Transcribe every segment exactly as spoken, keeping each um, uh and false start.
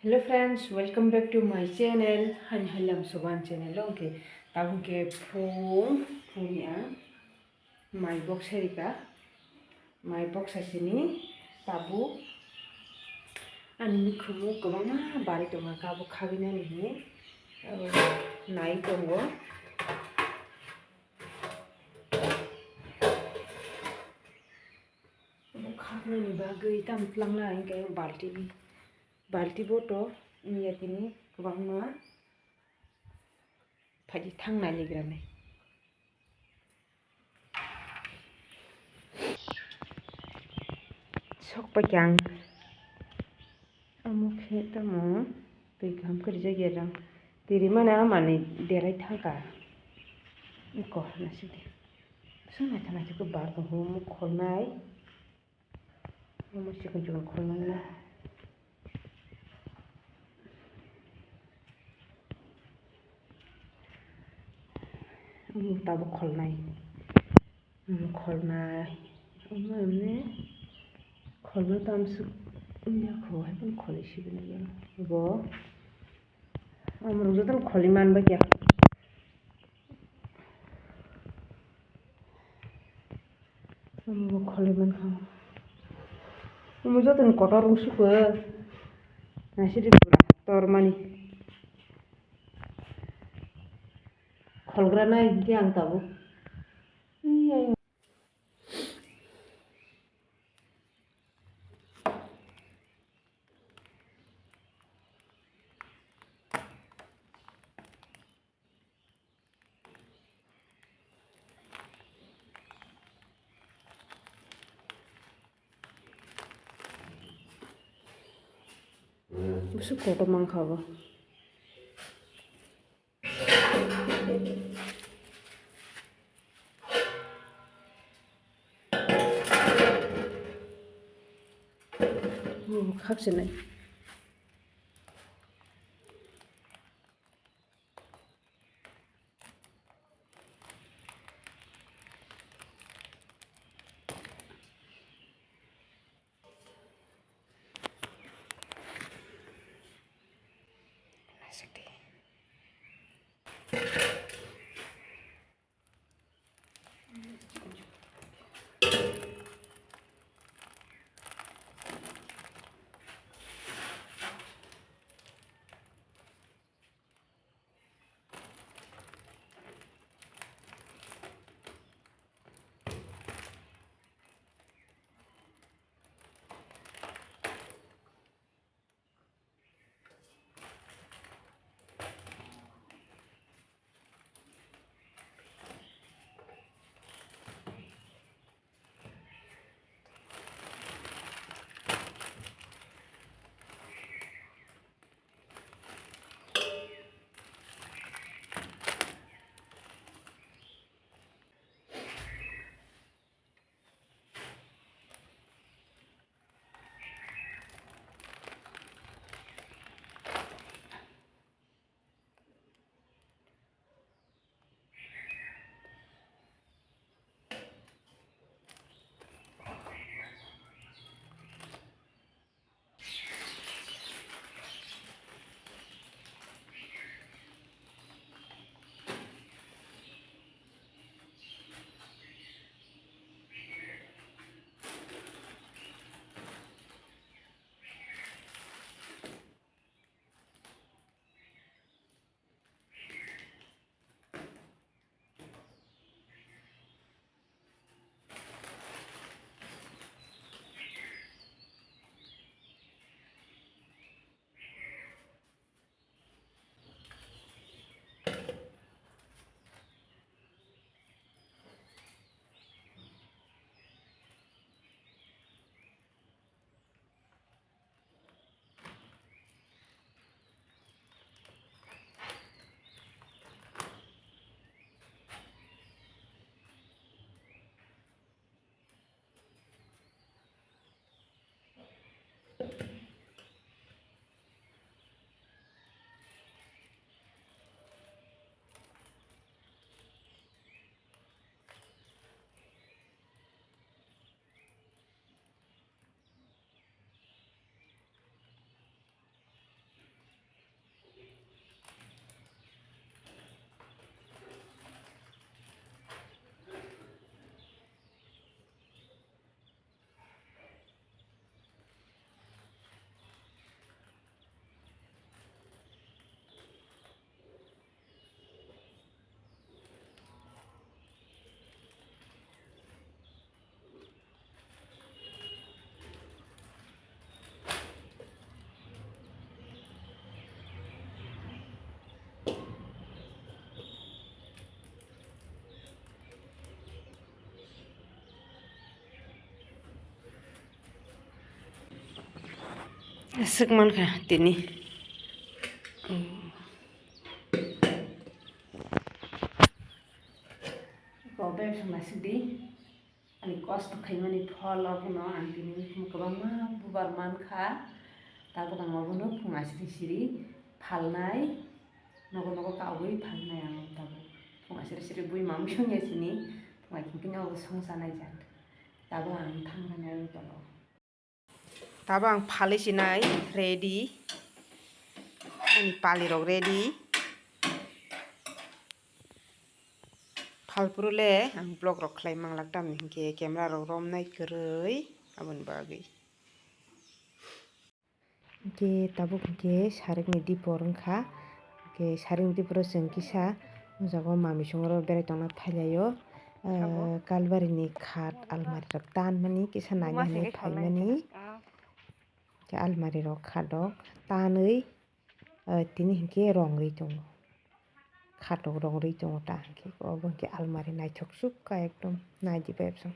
Hello friends, welcome back to my channel. Hani halam soban channel. Okay, tabuk ke phung phung ya. Mai box serika. Mai box asini tabuk. Ani mikhumu kwbangma bari tongo, kabo khabinani hini. Abo nai tongo. Abo khabnani bagwi tam twlangna hinkhe balti, balti boto wngya tini kwbangma. Phaidi thang naligrani. Sok paikhe ang. Omo khe tamo twi kaham khe rijak ya jang. Twi rimani amani derai thangkha. Eko nasidi. Song naithok naithok khe bar tongo omo kholnai. Omo chikon chikon kholnai na. Omo tabuk kholnai. Omo kholnai. Omo emne kholnai tamsuk wngya kho, hai phano kholi sibini bo. Omo rok jotono kholi man bai kha. Omo kholi man kha. Omo jotono kotor wng suko. Naisidi pura tor mani. Kholgra nai hinkhe ang tabuk. Bwswk kotor mankha bo. Khakchinai. Aswk mankha tini. Ko bebsong naisik di. Ani kosto khaimani phol abono ang tini kwbangma bubar mankha. Tabuk ang abono phung asiri siri phalnai. Nogo nogo kaui phalnai ang tabuk. Phung asiri siri bui mamsong ya sini. Phung asiri sini songsa naijak. Tabuk ang thangmani ang tolo. Tabuk ang phalwi sinai ready. Ani pali rok ready. Phalphuru le ang vlog rok khlai manglak tamni hinkhe camera rok romnai kwrwi aboni bagwi. Hinkhe tabuk hinkhe sarikni dipor wngkha. Hinkhe sarikni diporo chwng kisa o jaga o mamisongro berai tongna phailaio. Kalbarini khat almari rok tanmani kisa naina hinwi phaimani. Khe almari rok khatok tanwi, ah, tini hinkhe rong rwi tongo. Khatok rong rwi tongo ta hinkhe obo hinkhe almari naithok sukha ekdom naidi bebsong.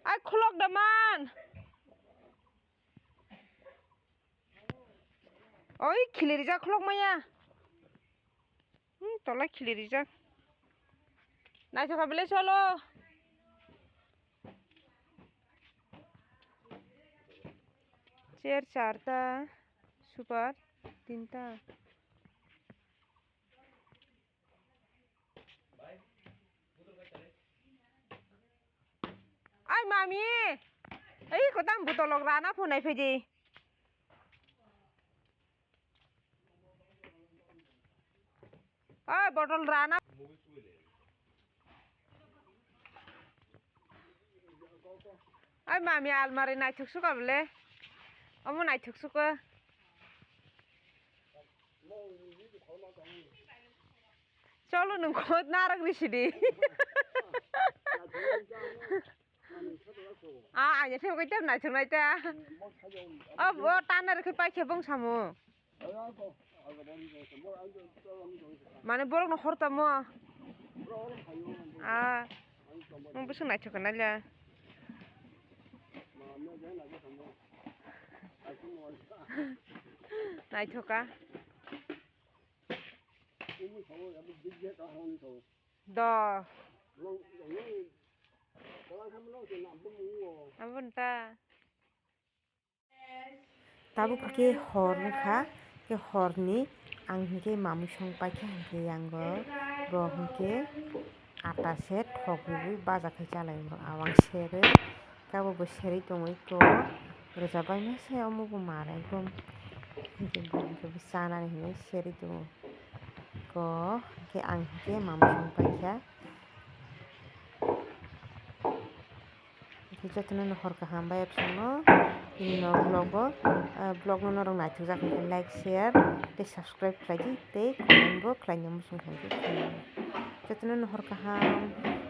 Ai khulok da man. Oi khili rijak khulok maya. Hmm, tola khili rijak. Naithokha bele cholo. Chair charta, super tinta. Ai mami, ei kotam botolok rana phunai phaidi. Oi botol rana. Ai mami almari naithok suka bole. Omo naithok suka. Cholo nung khot narok risidi. Ah, aja thebo kaitam naithok naita. Oh, bo tanar khe paikhe bong samo. Mane borok no hor tamo. Ah, mung bising naithok naila. Naithoka. Do. Abon ta. Tabuk khe hor wngkha, khe horni ang hinkhe mamwi song paikha hinkhe yango bo hinkhe ata se thok rwui baja khai chalai awang serwi kabo bo serwi tongwi kok rwchap bai masa omo bo mara ekdom hinkhe bo hinkhe bo chanani hinwi serwi tongo kok hinkhe ang hinkhe mamwi song paikha. Jotono no hor kaham bai absamo. Nini no vlog o, ah, vlog no norok naithok jak hinkhe like, share tei subscribe khlai di tei comment bo khlai no muchung khlai di. Jotono no hor kaham.